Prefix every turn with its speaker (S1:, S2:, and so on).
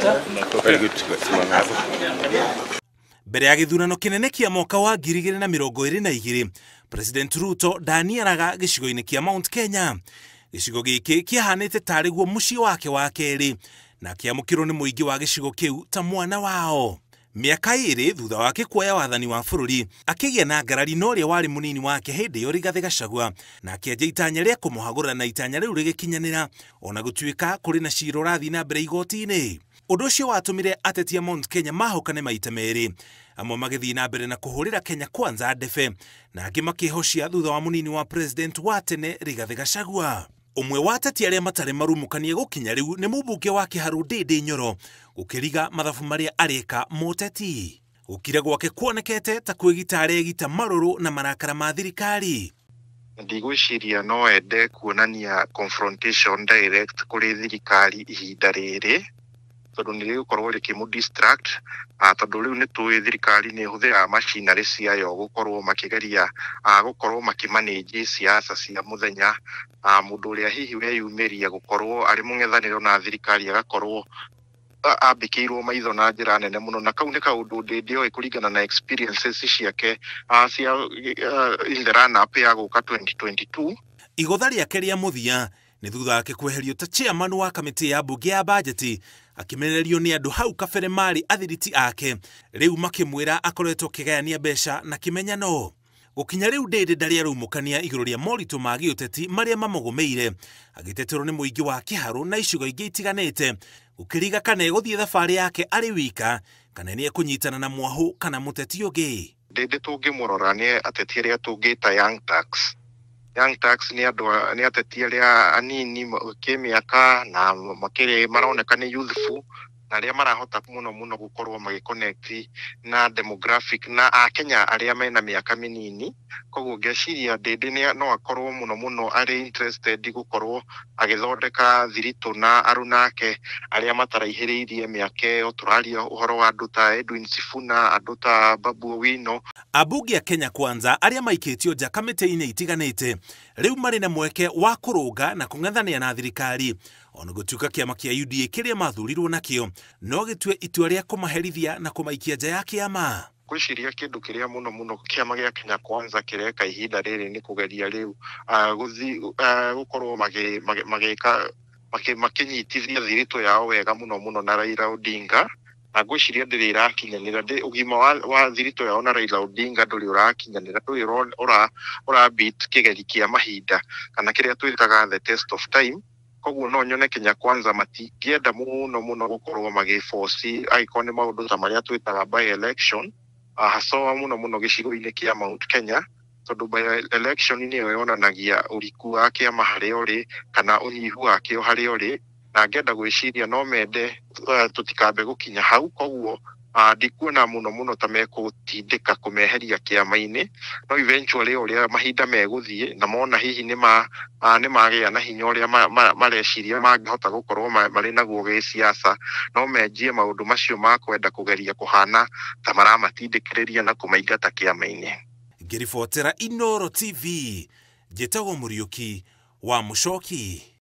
S1: Very good.
S2: Mbere ya gĩthurano kĩnene kĩa mwaka wa 2022, President Ruto ndaniaraga gĩcigo-inĩ kĩa Mount Kenya. Gĩcigo gĩkĩ kĩahanĩte tarĩ guo mũciĩ wake wa kerĩ na kĩamũkĩrwo nĩ mũingĩ wa gĩcigo kĩu ta mwana wao. Mĩaka 2 thutha wake kuoya wathani wa bũrũri, akĩgĩa na ngarari na ũrĩa warĩ mũnini wake hĩndĩ ĩyo Rigathĩ Gachagua, na akĩanjia itanya rĩa kũmũhagũra na itanya rĩu rĩgĩkinyanĩra ona gũtuĩka kũrĩ na cira ũrathiĩ na mbere igoti-inĩ. Ũndũ ũcio watũmire ateti a Mount Kenya mahũkane maita merĩ, amwe magĩthiĩ na mbere na kũhũrĩra Kenya Kwanza ndebe na angĩ makĩhocia thutha wa mũnini wa president wa tene Rigathĩ Gachagua. Ũmwe wa ateti arĩa matarĩ marumũkanie gũkinya rĩu nĩ mũmbunge wa Kĩharũ Ndĩndĩ Nyoro, gũkĩriga mathabu marĩa areka mũteti. Gũkira gwake kuonekete ta kwĩgita aregita marũrũ na marakara ma thirikari.
S3: Ndigwĩciria no ende kuonania confrontation direct kũrĩ thirikari ihinda rĩrĩ, tondũ nĩ rĩgũkorwo rĩkĩmũ distract, tondũ rĩu nĩ tũĩ thirikari nĩ ĩhũthĩraga macinarĩ ciayo gũkorwo makĩgeria gũkorwo makĩmanage siasa cia mũthenya. Mũndũ ũrĩa hihi weyumĩria gũkorwo arĩ mũng'ethanĩro na thirikari agakorwo ambĩkĩirwo maitho na njĩra nene mũno, na kau nĩ kaũndũ Ndĩndĩ oĩ kũringana na experiences ciake cia in the run up ya gũka 2022.
S2: Igotha rĩake rĩa mũthia nĩ thutha wake kweherio ta chairman wa kamĩtĩ ya mbunge ya bajeti, akĩmenererio nĩ andũ hau kabere marĩ athiriti ake, rĩu makĩmwĩra akoretwo akĩgayania mbeca na kĩmenyano. Gũkinya rĩu Ndĩndĩ ndarĩ arumũkania igũrũ rĩa moritũ ma gĩũteti marĩa mamũgũmĩire, agĩteterwo nĩ mũingĩ wa Kĩharũ na icigo ingĩ itiganĩte, gũkĩriga kana egũthiĩ thabarĩ yake arĩ wika kana nĩ ekũnyitana na mwahũ kana mũteti ũngĩ.
S3: Ndĩndĩ tũngĩmũrora nĩ ateti arĩa tũngĩta Young Turks. Young Turks nĩ andũ, nĩ ateti arĩa anini kĩmĩaka na makĩrĩ maroneka nĩ youthful, na arĩa marahota mũno mũno gũkorwo magĩconnect na demographic na Akenya arĩa mena mĩaka mĩnini. Koguo ngeciria Ndĩndĩ no akorwo mũno mũno arĩ interested gũkorwo agĩthondeka thiritũ na aruna ake arĩa mataraihĩrĩirie mĩaka ĩyo. Tũraria ũhoro wa andũ ta Edwin Sifuna, andũ ta Babu Owino.
S2: Ambunge a Kenya Kwanza arĩa maikĩtio nja kamĩtĩ-inĩ itiganĩte rĩu marĩ na mweke wa kũrũnga na kũng'ethanĩra na thirikari, ona gũtuĩka kĩama kĩa UDA kĩrĩa mathurirwo nakĩo no gĩtue itua rĩa kũmaherithia na kũmaikia nja ya kĩama.
S3: Ngwĩciria kĩndũ kĩrĩa mũno mũno kĩama gĩa Kenya Kwanza kĩreka ihinda rĩrĩ nĩ kũgeria rĩu gũkorwo magĩka makĩnyitithia thiritũ yao wega mũno mũno na Raila Odinga, na ngwĩciria ndĩrĩ ĩrakinyanĩra. Ũgima wa thiritũ yao na Raila Odinga ndũrĩ ũrakinyanĩra, ndũrĩ ũra beat kĩgeri kĩa mahinda kana kĩrĩa twĩtaga the test of time. Koguo no nyone Kenya Kwanza matingĩenda mũno mũno gũkorwo magĩforce angĩkorwo nĩ maũndũ ta marĩa twĩtaga by election, hasoa mũno mũno gĩcigo-inĩ kĩa Mount Kenya, tondũ by election nĩyo yonanagia ũriku wa kĩama harĩa ũrĩ kana ũnyihu wakĩo harĩa ũrĩ, na ngenda gwĩciria no mende tũtikambe gũkinya hau. Koguo ndikuona mũno mũno ta mekũtindĩka kũmeheria kĩama-inĩ, no eventually ũrĩa mahinda megũthiĩ na mona hihi nĩ magĩa na hinya ũrĩa mareciria mangĩhota gũkorwo marĩ naguo gĩsiasa, no menjie maũndũ macio ma kwenda kũgeria kũhana ta maramatindĩkĩrĩria na kũmaingata kĩama-inĩ.
S2: Ngĩribotera Inooro TV, njĩtagwo Mũriũki wa Mũcoki.